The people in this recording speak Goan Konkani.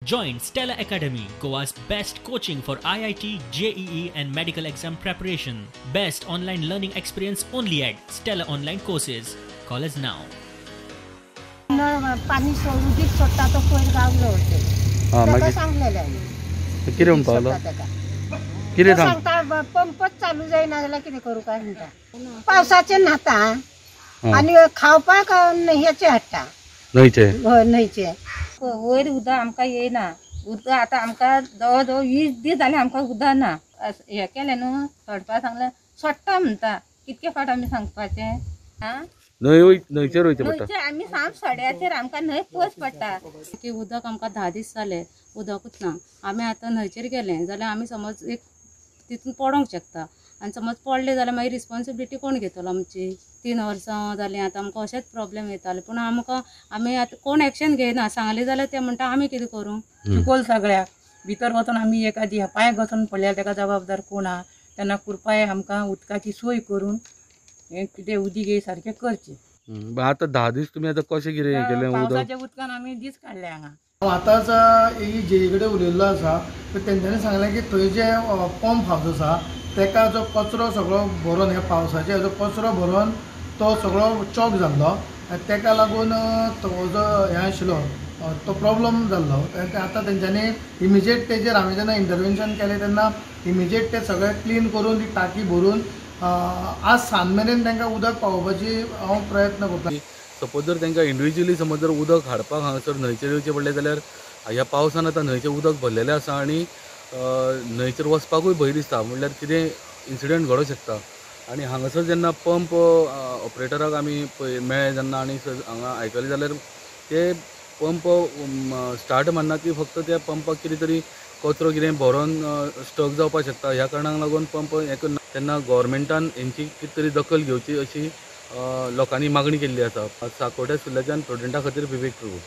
Join Stella Academy, Goa's best coaching for IIT, JEE and medical exam preparation. Best online learning experience only at Stella Online Courses. Call us now. नळ पाणी उदीक सोडटा तो पयर गावलो ताका सांगलेलें. कितें म्हणपालो? कितें सांगता? पंपच चालू जायना जाल्यार कितें करूं काय म्हणटा. पावसाचें न्हाता आनी खावपाक हेचें हाडटा, न्हंयचें. हय, न्हंयचें. वयर उदक आमकां येयना. उदक आतां आमकां जवळ जवळ 20 दीस जाले आमकां उदक ना. हें केलें न्हू, सोडपा सांगलें, सोडटा म्हणटा. कितके फावट आमी सांगपाचें? आं, न्हंयचेर वयचें पडटा. न्हंयचेर आमी साम सड्याचेर, आमकां न्हंय पयस पडटा. की उदक आमकां 10 दीस जाले उदकूच ना. आमी आतां न्हंयचेर गेले जाल्यार आमी समज एक तितून पडोंक शकता, आनी समज पडले जाल्यार मागीर रिस्पोन्सिबिलिटी कोण घेतलो आमची? 3 वर्सां जालीं आतां आमकां अशेंच प्रॉब्लेम येताले, पूण आमकां आमी आतां कोण एक्शन घेयना. सांगलें जाल्यार ते म्हणटा आमी कितें करूं? चिकोल सगळ्याक भितर वचून आमी एकादी पांय घसरून पडल्यार ताका जबाबदार कोण आहा? तेन्ना कृपया आमकां उदकाची सोय करून हें कितें उदीक सारकें करचें. आतां 10 दीस तुमी आतां कशें कितें केलें? पावसाच्या उदकान आमी दीस काडले हांगा. हांव आतांच जेई कडेन उलयल्लो आसा, तेंच्यांनी सांगलें की थंय जे पंप हावस आसा तेका जो कचरो सगळो भरून, ह्या पावसाचेर जो कचरो भरून तो सगळो चॉक जाल्लो आनी तेका लागून तो जो हें आशिल्लो तो प्रॉब्लम जाल्लो. आतां तेंच्यांनी इमिजिएट तेजेर हांवें जेन्ना इंटरवेन्शन केलें तेन्ना इमिजिएट ते सगळें क्लीन करून ती टाकी भरून आज सांज मेरेन तांकां उदक पावोवपाची हांव प्रयत्न करता. सपोज जर तांकां इंडिविज्युअली समज जर उदक हाडपाक हांगासर न्हंयचेर येवचें पडलें जाल्यार ह्या पावसान आतां न्हंयचें उदक भरलेलें आसा आनी न्हंयचेर वचपाकूय भंय दिसता, म्हणल्यार कितें इन्सिडंट घडोवंक शकता. आनी हांगासर जेन्ना पंप ऑपरेटराक आमी पळय मेळ्ळे जेन्ना आनी हांगा आयकलें जाल्यार ते पंप स्टार्ट मारना की फक्त त्या पंपाक कितें तरी कचरो कितें भरोन स्टक जावपाक शकता. ह्या कारणाक लागून पंप हें करना. तेन्ना गोवोरमेंटान हेंची कितें तरी दखल घेवची अशी लोकांनी मागणी केल्ली आसा. साकोड्या सुर्ल्याच्यान प्रुडंटा खातीर विवेक प्रभू.